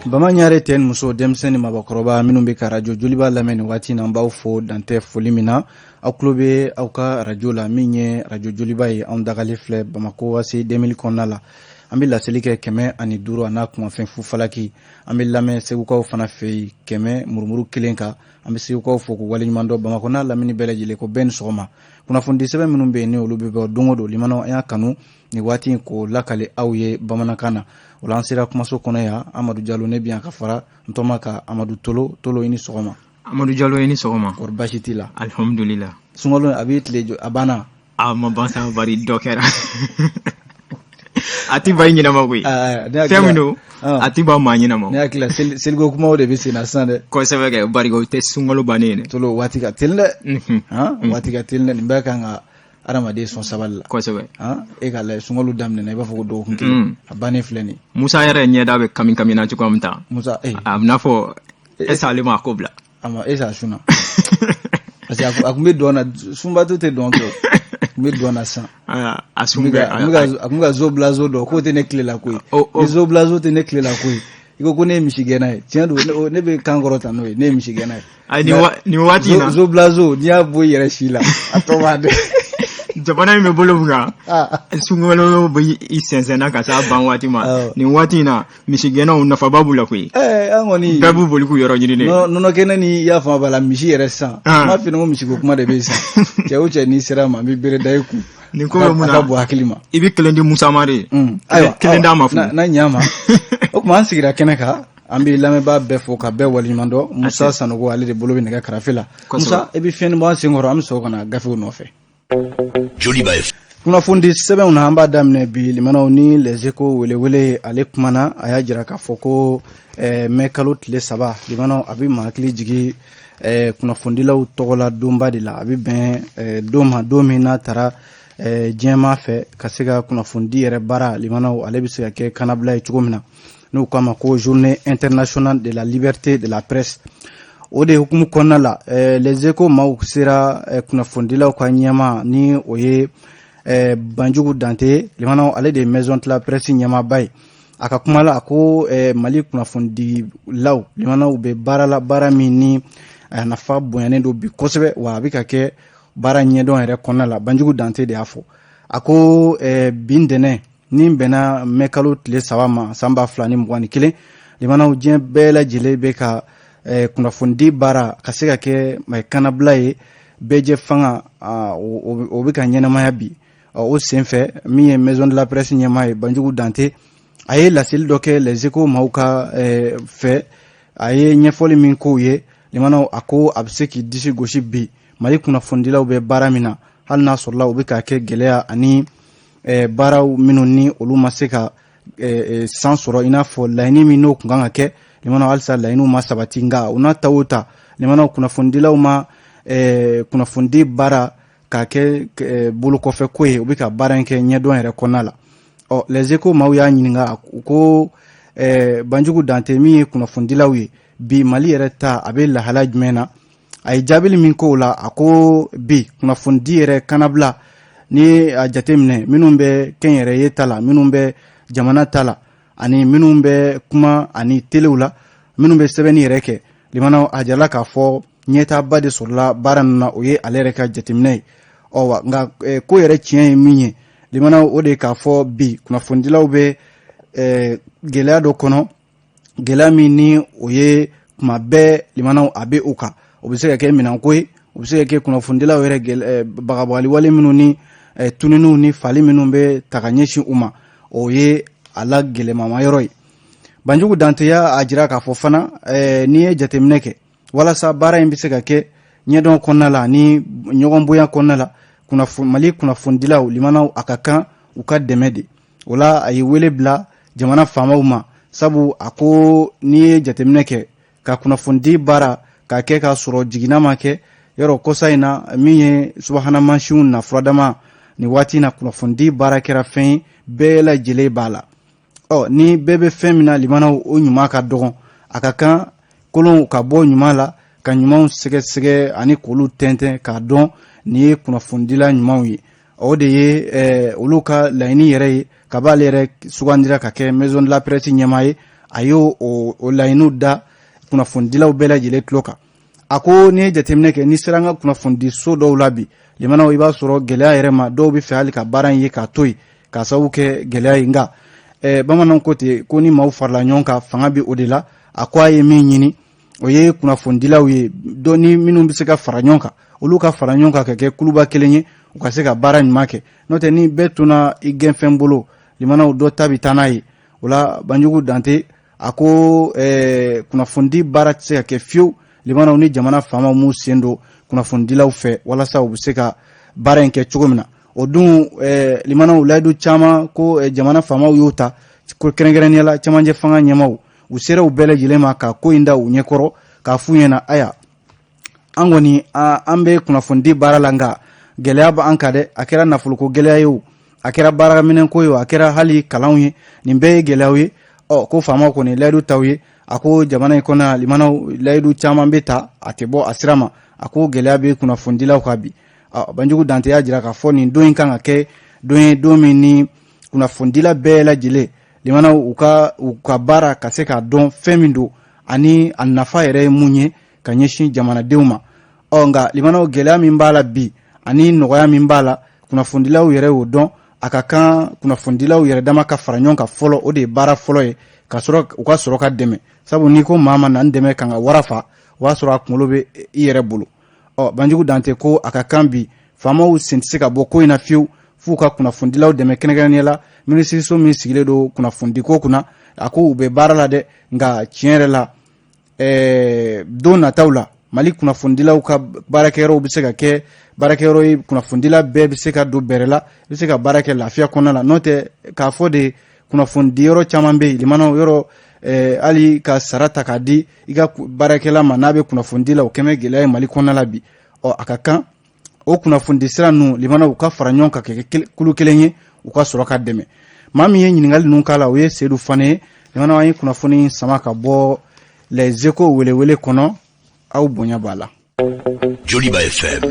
Bamaɲare cɛ ni muso, denmisɛn ni mabakɔrɔba minnu bɛ ka arajo Joliba lamɛn nin waati na, an b'aw fo dantɛ foli min na. Aw tulo bɛ aw ka arajo la min ye arajo Joliba ye. Anw dagalen filɛ Bamakɔ ACI 2000 kɔnɔna la. An bɛ laseli kɛ 105 a n'a kumafɛn fu falaki. An bɛ lamɛn Segukaw fana fɛ yen, 100 murumuru kelen kan. An bɛ Segukaw fo k'u waleɲuman dɔn. Bamakɔ n'a lamini bɛɛ lajɛlen, ko bɛɛ ni sɔgɔma. Kunnafonidi sɛbɛn minnu bɛ yen, ni olu bɛ bɔ don o don, limanaw, an y'a kanu nin waati in k'o lakale aw ye bamanankan na. O la, an sera kumaso kɔnɔ yan. Amadu Jalo, ne bi yan ka fara n tɔma ka Amadu Tolo. Tolo, i ni sɔgɔma. Amadu Jalo, i ni sɔgɔma. Kɔri baasi t'i la? Alhamdulillah. Sunkalo a b'i tile jɔ, a banna? A ma ban sa, bari dɔ kɛra. A ti ban i ɲɛnama koyi. Fɛn min don, a ti ban maa ɲɛnama. Ne hakili la, seliko kumaw de bɛ sen na sisan dɛ. Kosɛbɛ kɛ, bari o tɛ sunkalo bannen ye dɛ. Tolo, waati ka teli dɛ, han, waati ka teli dɛ. Nin bɛɛ kan ka adamaden sɔn sabali la. Kosɛbɛ. E k'a lajɛ, sunkalo daminɛna, i b'a fɔ ko dɔgɔkun kelen, a bannen filɛ nin. Musa yɛrɛ ɲɛda bɛ kami kami na cogoya min ta. Musa eh. A bɛna fɔ est-ce ale ma ko bila? A ma, est-ce a sunna? Parce que a tun bɛ dɔn na, sunbato tɛ dɔn kɛ, a tun bɛ dɔn na sisan. A sun bɛ a tun bɛ ka zo bila zo dɔn k'o tɛ ne tile la ko ye. Ni zo bila zo tɛ ne tile la ko ye, i ko ko ne ye misigɛnna ye. Tiɲɛ don, ne bɛ kan kɔrɔ ta n'o ye, ne ye misigɛnna ye. Ayi, nin waati in na, zo bila zo, n'i y'a bɔ i yɛrɛ si la, a tɔ b'a dɛ. Jamana in bɛ bolo min kan, sunkalo bɛ i sɛnsɛn na ka s'a ban waati ma. Nin waati in na, misigɛnnaw nafaba b'u la koyi. An kɔni bɛɛ b'u boli k'u yɔrɔ ɲini dɛ. Nɔnɔ kɛnɛ ni i y'a faamu b'a la, misi yɛrɛ sisan, n b'a f'i ɲɛna ko misiko kuma de bɛ yen sisan. Cɛ o cɛ, n'i sera ma, n bɛ bere da i kun. Nin ko bɛ mun na? A ka bɔ hakili ma. I bɛ kelen di Musa ma de. Ayiwa, kelen d'a ma. N'a ɲa ma, o tuma an sigira kɛnɛ kan. An bɛ lamɛnbaa bɛɛ fo ka bɛɛ waleɲuman dɔn. Musa Sanogo, ale de bolo bɛ nɛgɛ karafe la. Musa, e bɛ fiɲɛni bɔ an sen kɔrɔ, an bɛ sɔrɔ ka na gafew nɔfɛ. Joliba FM. Kunnafonidi sɛbɛnw na, an b'a daminɛ bi, limanaw, ni Les Échos welewele. Ale kumana, a y'a jira k'a fɔ ko mɛ kalo tile 3, limanaw, a bɛ maa hakili jigin kunnafonidilaw tɔgɔla donba de la. A bɛ bɛn don ma, don min n'a taara diɲɛmaa fɛ ka se ka kunnafonidi yɛrɛ baara, limanaw, ale bɛ se ka kɛ kannabila ye cogo min na, n'u k'a ma ko Journée internationale de la liberté de la presse. O de hukumu kɔnɔna la, Les Échos maaw sera kunnafonidilaw ka ɲɛmaa, ni o ye Banjugu Dante. Limanaw, ale de ye Maison de la Presse ɲɛmaaba ye. A ka kuma la, a ko Mali kunnafonidilaw, limanaw, bɛ baara la, baara min ni a nafa bonyanen don bi kosɛbɛ, wa a bɛ ka kɛ baara ɲɛdɔn yɛrɛ kɔnɔna la. Banjugu Dante de y'a fɔ. A ko bi ntɛnɛn ni bɛnna mɛ kalo tile 3 ma san 2021, limanaw, diɲɛ bɛɛ lajɛlen bɛ ka kunnafonidi baara ka se ka kɛ kannabila ye, bɛɛjɛ fanga o bɛ ka ɲɛnamaya bi. O senfɛ, min ye Maison de la Presse ɲɛmaa ye, Banjugu Dante, a ye laseli dɔ kɛ Les Échos maaw ka fɛ. A ye ɲɛfɔli min k'o ye, limanaw, a ko a bɛ se k'i disi gosi bi Mali kunnafonidilaw bɛ baara min na, hali n'a sɔrɔla u bɛ ka kɛ gɛlɛya ani baaraw minnu ni olu ma se ka san sɔrɔ, i n'a fɔ laɲini min n'o tun kan ka kɛ, limanaw, halisa laɲiniw ma sabati. Nka u n'a ta o ta, limanaw, kunnafonidilaw ma kunnafonidi baara k'a kɛ bolokɔfɛ ko ye, u bɛ ka baara in kɛ ɲɛdɔn yɛrɛ kɔnɔna la. Ɔ, Les Échos maaw y'a ɲininka, u ko Banjugu Dante, min ye kunnafonidilaw ye bi Mali yɛrɛ ta, a bɛ lahala jumɛn na? A ye jaabili min k'o la, a ko bi kunnafonidi yɛrɛ kannabila, ni a jateminɛ minnu bɛ kɛnyɛrɛye ta la, minnu bɛ jamana ta la, ani minnu bɛ kuma ani telew la, minnu bɛ sɛbɛnni yɛrɛ kɛ, limanaw, a jirala k'a fɔ ɲɛtaaba de sɔrɔla baara ninnu na. O ye ale yɛrɛ ka jateminɛ ye. Ɔ wa, nka ko yɛrɛ tiɲɛ ye min ye, limanaw, o de ye k'a fɔ bi kunnafonidilaw bɛ gɛlɛya dɔ kɔnɔ, gɛlɛya min ni o ye kuma bɛɛ, limanaw, a bɛ o kan. O bɛ se ka kɛ minɛnko ye, o bɛ se ka kɛ kunnafonidilaw yɛrɛ bagabagali wale minnu ni tununiw ni fali minnu bɛ ta ka ɲɛsin u ma, o ye a la gɛlɛmama yɔrɔ ye. Banjugu Dante y'a jira k'a fɔ fana, n'i ye jateminɛ kɛ, walasa baara in bɛ se ka kɛ ɲɛdɔn kɔnɔna la ani ɲɔgɔn bonya kɔnɔna la, Mali kunnafonidilaw, limanaw, a ka kan u ka dɛmɛ de. O la, a ye wele bila jamana faamaw ma, sabu a ko n'i ye jateminɛ kɛ ka kunnafonidi baara k'a kɛ k'a sɔrɔ jiginna ma kɛ yɔrɔ kɔsa in na, min ye subahana mansinw na furadama nin waati in na, kunnafonidi baara kɛra fɛn ye bɛɛ lajɛlen b'a la. Ɔ, ni bɛɛ bɛ fɛn min na, limanaw, o ɲuman ka dɔgɔn. A ka kan kolonw ka bɔ ɲuman la, ka ɲumanw sɛgɛsɛgɛ ani k'olu tɛntɛn k'a dɔn nin ye kunnafonidila ɲumanw ye. O de ye olu ka laɲini yɛrɛ ye, ka b'ale yɛrɛ sugandira ka kɛ Maison de la Presse ɲɛmaa ye. A y'o o laɲiniw da kunnafonidilaw bɛɛ lajɛlen tulo kan. A ko n'i ye jateminɛ kɛ, n'i sera an ka kunnafonidiso dɔw la bi, limanaw, i b'a sɔrɔ gɛlɛya yɛrɛ ma, dɔw bɛ fɛ hali ka baara in ye k'a to yen k'a sababu kɛ gɛlɛya ye. Nka bamananw ko ten ko ni maaw farala ɲɔgɔn kan, fanga bɛ o de la. A ko a ye min ɲini, o ye kunnafonidilaw ye dɔ ni minnu bɛ se ka fara ɲɔgɔn kan, olu ka fara ɲɔgɔn kan ka kɛ kuluba kelen ye, u ka se ka baara ɲuman kɛ. N'o tɛ, ni bɛɛ tonna i gɛnfɛn bolo, limanaw, dɔ ta bɛ taa n'a ye. O la, Banjugu Dante a ko kunnafonidi baara tɛ se ka kɛ fiyewu, limanaw, ni jamana faamaw m'u sen don kunnafonidilaw fɛ walasa u bɛ se ka baara in kɛ cogo min na. O dun, limanaw, layidu caman ko jamana faamaw y'o ta, ko kɛrɛnkɛrɛnnenya la cɛmancɛ fanga ɲɛmaaw, u sera u bɛɛ lajɛlen ma ka ko in da u ɲɛkɔrɔ k'a f'u ɲɛna: aya, an kɔni an bɛ kunnafonidi baara la, nka gɛlɛya b'an kan dɛ. A kɛra nafoloko gɛlɛya ye o, a kɛra baaraminɛnko ye o, a kɛra hali kalanw ye, nin bɛɛ ye gɛlɛyaw ye. Ɔ, ko faamaw kɔni layidu t'aw ye. A ko jamana in kɔnɔ, limanaw, layidu caman bɛ ta, a tɛ bɔ a sira ma. A ko gɛlɛya bɛ kunnafonidilaw kan bi. Banjugu Dante y'a jira k'a fɔ nin don in kan ka kɛ don ye, don min ni kunnafonidila bɛɛ lajɛlen, limanaw, u ka baara ka se k'a dɔn fɛn min don ani a nafa yɛrɛ ye mun ye ka ɲɛsin jamanadenw ma. Ɔ, nka limanaw, gɛlɛya min b'a la bi ani nɔgɔya min b'a la, kunnafonidilaw yɛrɛ y'o dɔn. A ka kan kunnafonidilaw yɛrɛ dama ka fara ɲɔgɔn kan fɔlɔ, o de ye baara fɔlɔ ye, ka sɔrɔ u ka sɔrɔ ka dɛmɛ. Sabu n'i ko maa ma na n dɛmɛ ka n ka wara fa, o b'a sɔrɔ a kunkolo bɛ i yɛrɛ bolo. Ɔ, Banjugu Dante ko a ka kan bi, faamaw sen tɛ se ka bɔ ko in na fiyewu f'u ka kunnafonidilaw dɛmɛ, kɛrɛnkɛrɛnnenya la minisiriso min sigilen don kunnafonidiko kunna. A ko u bɛ baara la dɛ, nka tiɲɛ yɛrɛ la, don nataw la, Mali kunnafonidilaw ka baarakɛyɔrɔw bɛ se ka kɛ baarakɛyɔrɔ ye, kunnafonidila bɛɛ bɛ se ka don bɛrɛ la, i bɛ se ka baara kɛ lafiya kɔnɔna la. N'o tɛ, k'a fɔ de kunnafonidi yɔrɔ caman bɛ yen, limanaw, yɔrɔ hali ka sara ta k'a di i ka baarakɛla ma n'a bɛ kunnafonidi la, o kɛmɛ gɛlɛya ye Mali kɔnɔna la bi. Ɔ, a ka kan o kunnafonidi sira ninnu, limanaw, u ka fara ɲɔgɔn kan ka kɛ kulu kelen ye, u ka sɔrɔ ka dɛmɛ. Maa min ye ɲininkali ninnu k'a la, o ye Seyidu Fane ye. Limanaw, an ye kunnafoni sama ka bɔ Les Échos welewele kɔnɔ. Aw bonya b'a la. Joliba FM.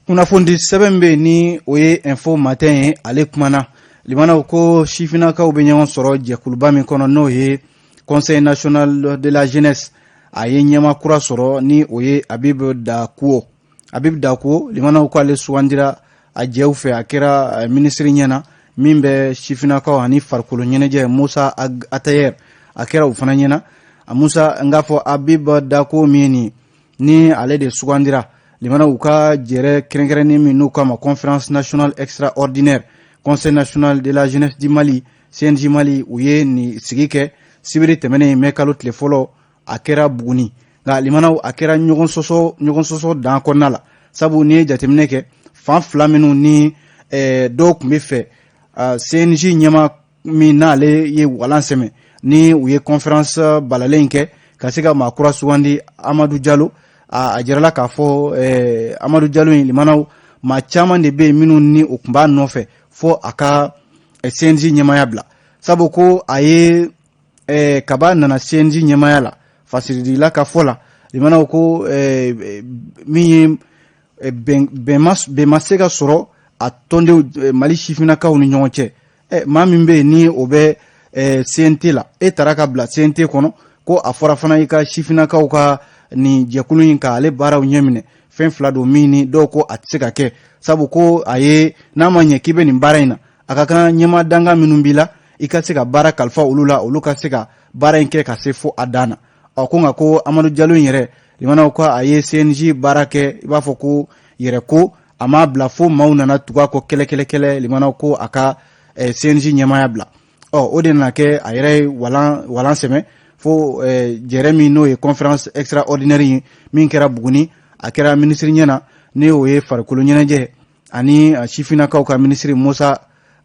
Kunnafonidi sɛbɛn bɛ yen ni o ye Info Matin ye, ale kumana, limanaw, ko sifinnakaw bɛ ɲɔgɔn sɔrɔ jɛkuluba min kɔnɔ, n'o ye Conseil national de la jeunesse, a ye ɲɛma kura sɔrɔ ni o ye Habib Dakuo. Habib Dakuo, limanaw, ko ale sugandira a jɛw fɛ. A kɛra minisiri ɲɛna min bɛ sifinnakaw ani farikolo ɲɛnajɛ, Musa Atayer, a kɛra o fana ɲɛna. A Musa, n k'a fɔ Habib Dakuo min ye nin ni ale de sugandira, limanaw, u ka jɛrɛ kɛrɛnkɛrɛnnen min n'u k'a ma Conférence nationale extraordinaire Conseil national de la jeunesse du Mali, CNJ Mali, u ye nin sigi kɛ sibiri tɛmɛnen, mɛ kalo tile fɔlɔ. A kɛra Buguni, nka limanaw, a kɛra ɲɔgɔn sɔsɔ, ɲɔgɔn sɔsɔ dan kɔnɔna la. Sabu n'i ye jateminɛ kɛ, fan fila minnu ni dɔw tun bɛ fɛ CNJ ɲɛma min n'ale ye walan sɛmɛ ni u ye conférence balalen kɛ ka se ka maa kura sugandi, Amadu Jalo, a jirala k'a fɔ Amadu Jalo in, limanaw, maa caman de bɛ yen minnu ni o tun b'a nɔfɛ fo a ka CNJ ɲɛmaya bila. Sabu ko a ye kaba nana CNJ ɲɛmaya la, fasiridila ka fɔ la, limanaw, ko min ye bɛn ma se ka sɔrɔ a tɔndenw Mali sifinnakaw ni ɲɔgɔn cɛ. Maa min bɛ yen ni o bɛ CNT la, e taara ka bila CNT kɔnɔ, ko a fɔra fana i ka sifinnakaw ka nin jɛkulu in k'ale baaraw ɲɛminɛ. Fɛn fila don min ni dɔw ko a tɛ se ka kɛ. Sabu ko a ye n'a ma ɲɛ k'i bɛ nin baara in na, a ka kan ɲɛma dankan minnu b'i la, i ka se ka baara kalifa olu la, olu ka se ka baara in kɛ ka se fo a dan na. Ɔ, ko nka ko Amadu Jalo in yɛrɛ, limanaw, ko a ye CNJ baara kɛ i b'a fɔ ko yɛrɛ ko a m'a bila fo maaw nana tugu a kɔ kɛlɛ kɛlɛ kɛlɛ, limanaw, ko a ka CNJ ɲɛmaaya bila. Ɔ, o de nana kɛ a yɛrɛ ye walan walan sɛmɛ fo jɛrɛ min n'o ye conférence extraordinaire ye min kɛra Buguni. A kɛra minisiri ɲɛna ni o ye farikolo ɲɛnajɛ ani sifinnakaw ka minisiri Musa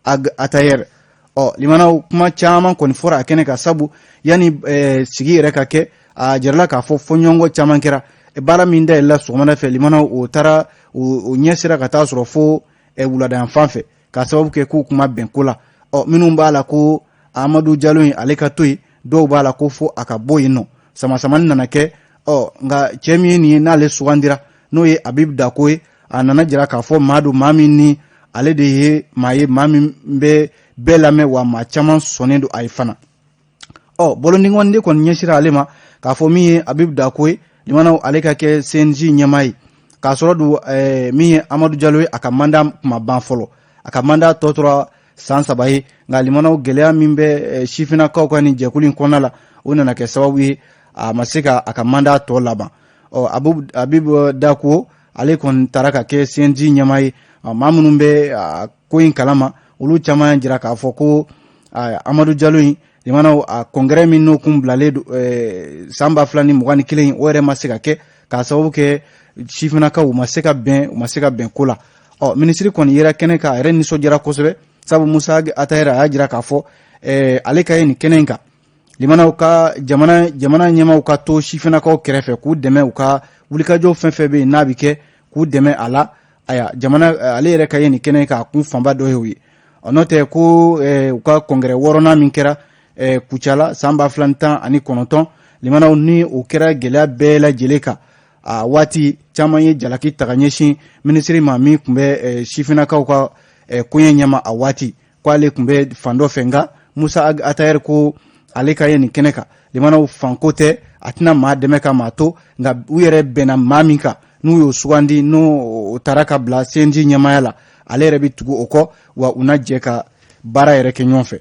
Atayer. Ɔ, limanaw, kuma caman kɔni fɔra a kɛnɛ kan. Sabu yanni sigi yɛrɛ ka kɛ, a jirala k'a fɔ fɔɲɔgɔnkɔ caman kɛra. Baara min dayɛlɛla sɔgɔmada fɛ, limanaw, o taara o ɲɛ sera ka taa sɔrɔ fo wulada fan fɛ, k'a sababu kɛ k'u kuma bɛn ko la. Ɔ, minnu b'a la ko Amadu Jalo in ale ka to yen, dɔw b'a la ko fo a ka bɔ yen nɔ. Samasamani nana kɛ. Ɔ, nka cɛ min ye nin ye n'ale sugandira, n'o ye Habib Dako ye, a nana jira k'a fɔ maa don, maa min ni ale de ye maa ye, maa min bɛ bɛɛ lamɛn, wa maa caman sɔnnen don a ye fana. Ɔ, bolodinkɔniden kɔni ɲɛsira ale ma k'a fɔ min ye Abibu Dako ye, limanaw, ale ka kɛ CNJ ɲɛmaa ye, k'a sɔrɔ dun min ye Amadu Jalo ye, a ka mandat kuma ban fɔlɔ, a ka mandat tɔ tora san 3 ye. Nka limanaw, gɛlɛya min bɛ sifinnakaw ka nin jɛkulu in kɔnɔna la, o nana kɛ sababu ye a ma se ka a ka mandat tɔ laban. Ɔ, Abibu Dako, ale kɔni taara ka kɛ CNJ ɲɛmaa ye. Maa minnu bɛ ko in kalama, olu caman jira k'a fɔ ko Amadu Jalo in, limanaw, a congrès min n'o kun bilalen san 2021, o yɛrɛ ma se ka kɛ k'a sababu kɛ sifinnakaw u ma se ka bɛn, u ma se ka bɛn ko la. Ɔ, minisiri kɔni yera kɛnɛ kan, a yɛrɛ nisɔndiyara kosɛbɛ, sabu Musa Atayɛrɛ a y'a jira k'a fɔ ale ka ye nin kɛnɛ in kan, limanaw, ka jamana ɲɛmaaw ka to sifinnakaw kɛrɛfɛ k'u dɛmɛ u ka wulikajɔ fɛn fɛn bɛ yen n'a bɛ kɛ, k'u dɛmɛ a la. Aya, jamana ale yɛrɛ ka ye nin kɛnɛ kan, a kun fanba dɔ ye o ye. N'o tɛ ko u ka congrès wɔɔrɔnan min kɛra Kucala san 2019, limanaw, ni o kɛra gɛlɛya bɛɛ lajɛlen kan, a waati caman ye jalaki ta ka ɲɛsin minisiri ma min tun bɛ sifinnakaw ka koɲɛ ɲɛma a waati, ko ale tun bɛ fan dɔ fɛ. Nka Musa Atayɛri ko ale ka ye nin kɛnɛ kan, limanaw, fanko tɛ, a tɛna maa dɛmɛ ka maa to, nka u yɛrɛ bɛnna maa min kan, n'u y'o sugandi, n'o taara ka bila CNJ ɲɛmaaya la, ale yɛrɛ bɛ tugu o kɔ, wa u na jɛ ka baara yɛrɛ kɛ ɲɔgɔn fɛ.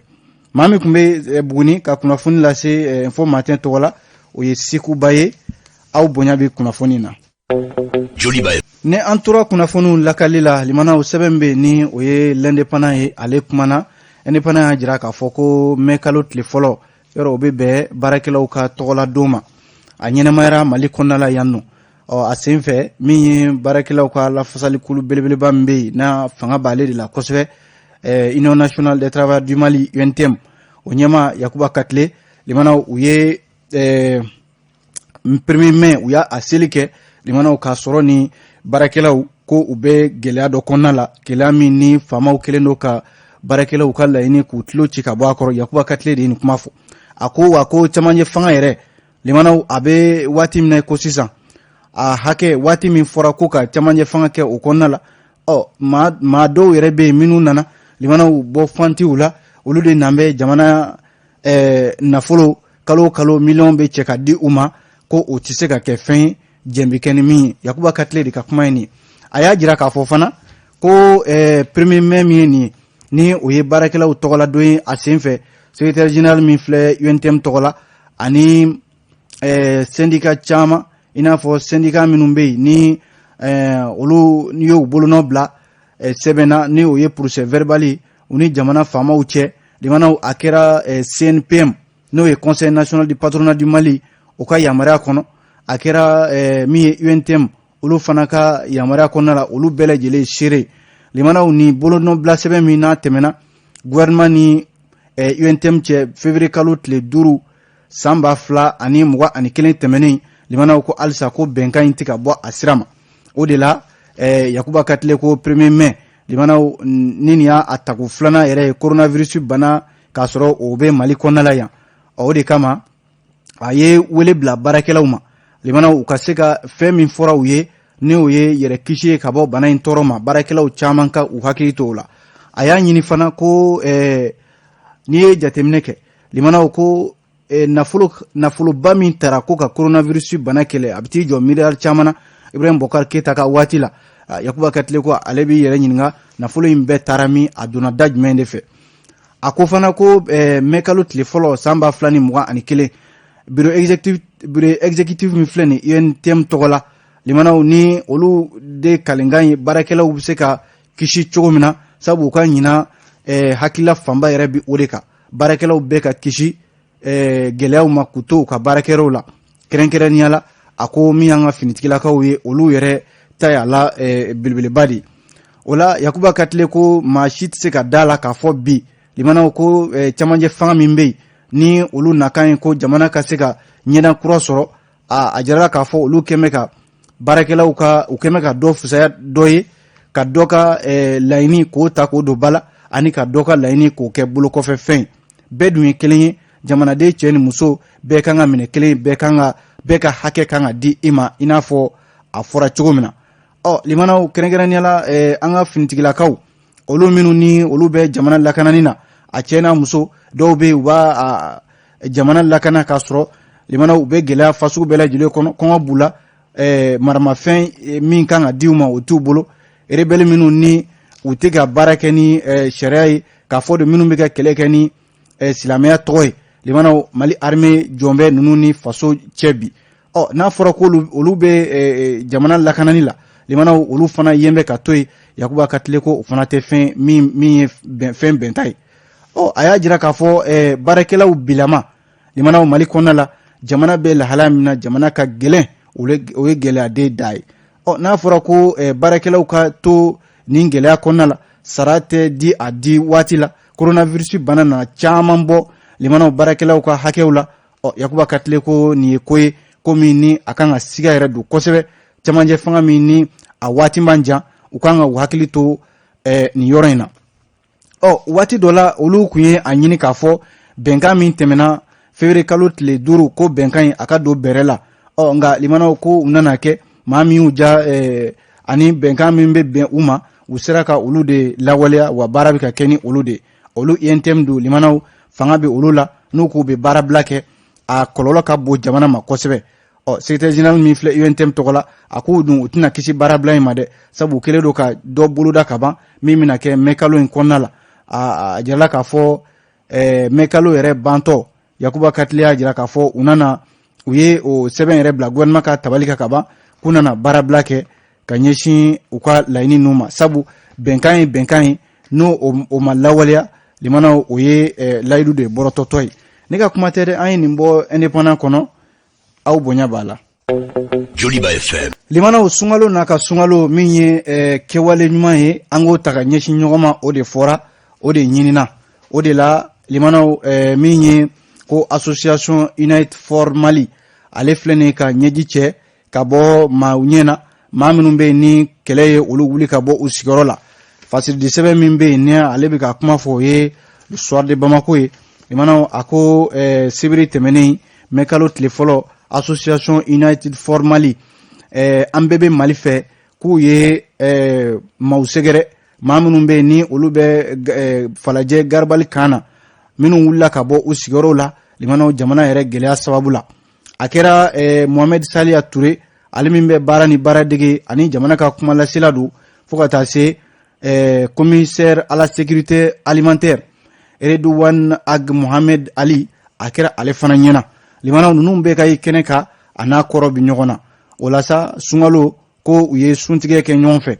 Maa min tun bɛ Buguni ka kunnafoni lase Info Matin tɔgɔ la, o ye Sekuba ye. Aw bonya bɛ kunnafoni na. Joliba. Ni an tora kunnafoniw lakali la, limanaw, sɛbɛn bɛ ni o ye L'Indépendant ye, ale kumana. Indépendant y'a jira k'a fɔ ko mɛ kalo tile fɔlɔ yɔrɔ, o bɛ bɛn baarakɛlaw ka tɔgɔla don ma, a ɲɛnamayara Mali kɔnɔna la yan nɔ. Ɔ, a sen fɛ, min ye baarakɛlaw ka lafasalikulu belebeleba min bɛ yen n'a fanga b'ale de la kosɛbɛ, Union nationale des travailleurs du Mali, UNTM, o ɲɛmaa Yakuba Katile, limanaw, u ye premier mai, u y'a a seli kɛ, limanaw, k'a sɔrɔ ni baarakɛlaw ko u bɛ gɛlɛya dɔ kɔnɔna la, gɛlɛya min ni faamaw kɛlen don ka baarakɛlaw ka laɲini k'u tulo ci ka bɔ a kɔrɔ. Yakuba Katile de ye nin kuma fɔ. A ko wa ko camancɛ fanga yɛrɛ, limanaw, a bɛ waati min na ko sisan, a hakɛ waati min fɔra ko ka camancɛ fanga kɛ o kɔnɔna la, ɔ, maa dɔw yɛrɛ bɛ yen minnu nana, limanaw, bɔ fantiw la, olu de nan bɛ jamana nafolo kalo o kalo miliyɔn bɛ cɛ ka di u ma, ko o tɛ se ka kɛ fɛn ye jɛn bɛ kɛ ni min ye. Yakuba Katile de ka kuma ye nin ye. A y'a jira k'a fɔ fana ko premier mai min ye nin ye, ni o ye baarakɛlaw tɔgɔla don ye, a sen fɛ, secrétaire général min filɛ UNTM tɔgɔ la, ani syndicat caman, i n'a fɔ syndicat minnu bɛ yen ni olu n'i y'u bolonɔ bila sɛbɛn na, ni o ye procès verbal ye u ni jamana faamaw cɛ, limanaw, a kɛra CNPM, n'o ye Conseil national du patronat du Mali, o ka yamaruya kɔnɔ, a kɛra min ye UNTM, olu fana ka yamaruya kɔnɔna la, olu bɛɛ lajɛlen seere, limanaw, ni bolonɔbila sɛbɛn min n'a tɛmɛna gouvernement ni UNTM cɛ février kalo tile 5 san 2021 tɛmɛnen, limanaw, ko halisa ko bɛnkan in tɛ ka bɔ a sira ma. O de la Yakuba Katile ko premier mai, limanaw, ni nin y'a a tako filanan yɛrɛ ye coronavirus bana k'a sɔrɔ o bɛ Mali kɔnɔna la yan. O de kama a ye wele bila baarakɛlaw ma, limanaw, u ka se ka fɛn min fɔra u ye, ni o ye yɛrɛ kisi ye ka bɔ bana in tɔɔrɔ ma, baarakɛlaw caman ka u hakili to o la. A y'a ɲini fana ko n'i ye jateminɛ kɛ, limanaw, ko nafoloba min tara ko ka coronavirus bana kɛlɛ, a bɛ t'i jɔ miliyari caman na Ibrahim Bɔkari Keyita ka waati la. Yakuba Katile ko ale b'i yɛrɛ ɲininka nafolo in bɛɛ taara min, a donna da jumɛn de fɛ. A ko fana ko mɛ kalo tile fɔlɔ san 2021, bureau exécutif min filɛ nin UNTM tɔgɔ la, limanaw, ni olu de kalenkan ye baarakɛlaw bɛ se ka kisi cogo min na, sabu u ka ɲina hakilila fanba yɛrɛ bi o de kan, baarakɛlaw bɛɛ ka kisi gɛlɛyaw ma k'u to u ka baarakɛyɔrɔw la. Kɛrɛnkɛrɛnnenya la, a ko min y'an ka finitigilakaw ye, olu yɛrɛ ta y'a la belebeleba de ye. O la Yakuba Katile ko maa si tɛ se ka da la k'a fɔ bi, limanaw, ko camancɛ fanga min bɛ yen ni olu nakan ye ko jamana ka se ka ɲɛda kura sɔrɔ, a jirala k'a fɔ olu kɛn bɛ ka baarakɛlaw ka, u kɛn bɛ ka dɔ fisaya dɔ ye, ka dɔ ka laɲini k'o ta k'o don ba la, ani ka dɔ ka laɲini k'o kɛ bolokɔfɛ fɛn ye. Bɛɛ dun ye kelen ye, jamanaden cɛ ni muso bɛɛ kan ka minɛ kelen ye, bɛɛ kan ka, bɛɛ ka hakɛ kan ka di i ma i n'a fɔ a fɔra cogo min na. Ɔ, limanaw, kɛrɛnkɛrɛnnenya la an ka finitigilakaw, olu minnu ni olu bɛ jamana lakanani na, a cɛ n'a muso, dɔw bɛ yen u b'a jamana lakana k'a sɔrɔ limanaw u bɛ gɛlɛya fasugu bɛɛ lajɛlen kɔnɔ, kɔngɔ b'u la, maramafɛn min kan ka di u ma, o t'u bolo. Rebelle minnu ni u tɛ ka baara kɛ ni sariya ye, k'a fɔ de minnu bɛ ka kɛlɛ kɛ ni silamɛya tɔgɔ ye, limanaw, Mali armée jɔn bɛ ninnu ni faso cɛ bi. Ɔ n'a fɔra ko olu bɛ jamana lakanani la, limanaw, olu fana yen bɛ ka to yen. Yakuba ka tile ko o fana tɛ fɛn min ye fɛn bɛnta ye. Ɔ a y'a jira k'a fɔ baarakɛlaw bilama, limanaw, Mali kɔnɔna la, jamana bɛ lahala min na, jamana ka gɛlɛn, o ye gɛlɛyaden da ye. Ɔ n'a fɔra ko baarakɛlaw ka to nin gɛlɛya kɔnɔna la, sara tɛ di a di waati la, coronavirus bana nana caman bɔ limanaw baarakɛlaw ka hakɛw la. Ɔ Yakuba ka tile ko nin ye ko ye, ko min ni a kan ka siga yɛrɛ don kosɛbɛ. Cɛmancɛ fanga min ni a waati man jan, u kan ka u hakili to nin yɔrɔ in na. Ɔ waati dɔ la, olu tun ye a ɲini k'a fɔ bɛnkan min tɛmɛna février kalo tile 5, ko bɛnkan in a ka don bɛrɛ la. Ɔ nka limanaw, ko u nana kɛ maa min y'u ja ani bɛnkan min bɛ bɛn u ma, u sera ka olu de lawaleya, wa baara bɛ ka kɛ ni olu de. Olu UNTM don, limanaw, fanga bɛ olu la. N'u k'u bɛ baarabila kɛ, a kɔlɔlɔ ka bon jamana ma kosɛbɛ. Ɔ secrétaire général min filɛ UNTM tɔgɔ la, a k'u dun u tɛna kisi baarabila in ma dɛ, sabu u kɛlen don ka dɔ boloda ka ban min bɛna kɛ mɛ kalo in kɔnɔna la. A jirala k'a fɔ mɛ kalo yɛrɛ bantɔ, Yakuba Katile y'a jira k'a fɔ u nana, u ye o sɛbɛn yɛrɛ bila gouvernement ka tabali kan ka ban, k'u nana baarabila kɛ ka ɲɛsin u ka laɲini ninnu ma, sabu bɛnkan ye bɛnkan ye, n'o o ma lawaleya, limanaw, o ye layidu de bɔrɔtɔtɔ ye. Ne ka kuma tɛ dɛ, an ye nin bɔ Indépendant kɔnɔ. Aw bonya b'a la. Joliba FM. Limanaw, sunkalo n'a ka sunkalo min ye kɛwale ɲuman ye, an k'o ta ka ɲɛsin ɲɔgɔn ma, o de fɔra, o de ɲinina. O de la, limanaw, min ye ko association United for Mali, ale filɛ nin ye ka ɲɛji cɛ ka bɔ maaw ɲɛ na, maa minnu bɛ yen ni kɛlɛ ye olu wuli ka bɔ u sigiyɔrɔ la. Fasiridi sɛbɛn min bɛ yen ni ale bɛ ka kuma fɔ, o ye Le Soir de Bamako ye. Limanaw, a ko sibiri tɛmɛnen, mɛ kalo tile fɔlɔ, association United for Mali, an bɛɛ bɛ Mali fɛ, k'u ye maaw sɛgɛrɛ, maa minnu bɛ yen ni olu bɛ Falajɛ garibali kan na, minnu wulila ka bɔ u sigiyɔrɔw la, limanaw, jamana yɛrɛ gɛlɛya sababu la. A kɛra Mohamed Saliya Ture, ale min bɛ baara ni baaradege ani jamana ka kumalasela don, fo ka taa se commissaire à la sécurité alimentaire Redouane Ag Mohamed Ali, a kɛra ale fana ɲɛna. Limanaw, ninnu bɛɛ ka ye kɛnɛ kan, a n'a kɔrɔ bi ɲɔgɔn na. O la sa, sunkalo ko u ye suntigɛ kɛ ɲɔgɔn fɛ,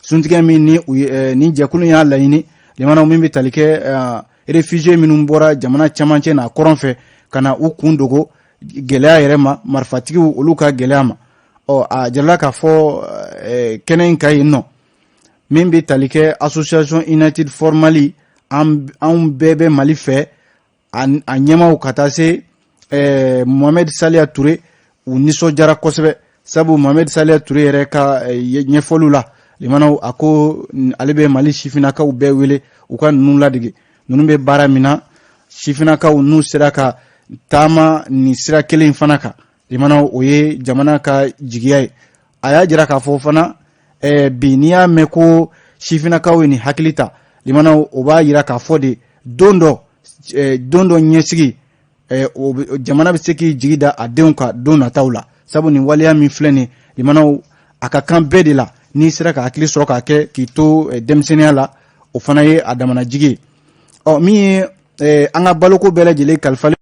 suntigɛ min ni u ye ni jɛkulu y'a laɲini, limanaw, min bɛ tali kɛ réfugié minnu bɔra jamana camancɛ n'a kɔrɔn fɛ ka na u kun dogo gɛlɛya yɛrɛ ma, marifatigiw olu ka gɛlɛya ma. Ɔ a jirala k'a fɔ kɛnɛ in ka yen nɔ, min bɛ tali kɛ association United for Mali, anw bɛɛ bɛ Mali fɛ, a ɲɛmaw ka taa se Mohamed Saliya Ture, u nisɔndiyara kosɛbɛ, sabu Mohamed Saliya Ture yɛrɛ ka ɲɛfɔliw la, limanaw, a ko ale bɛ Mali sifinnakaw bɛɛ wele u ka ninnu ladege. Ninnu bɛ baara min na, sifinnakaw n'u sera ka taama nin sira kelen in fana kan, limanaw, o ye jamana ka jigiya ye. A y'a jira k'a fɔ fana bi, n'i y'a mɛn ko sifinnakaw ye nin hakili ta, limanaw, o b'a jira k'a fɔ de don dɔ don dɔ ɲɛsigi, jamana bɛ se k'i jigi da a denw kan don nataw la, sabu nin waleya min filɛ nin, limanaw, a ka kan bɛɛ de la. N'i sera ka hakili sɔrɔ k'a kɛ k'i to denmisɛnninya la, o fana ye a damana jigi ye. Ɔ min ye an ka baloko bɛɛ lajɛlen kalifalen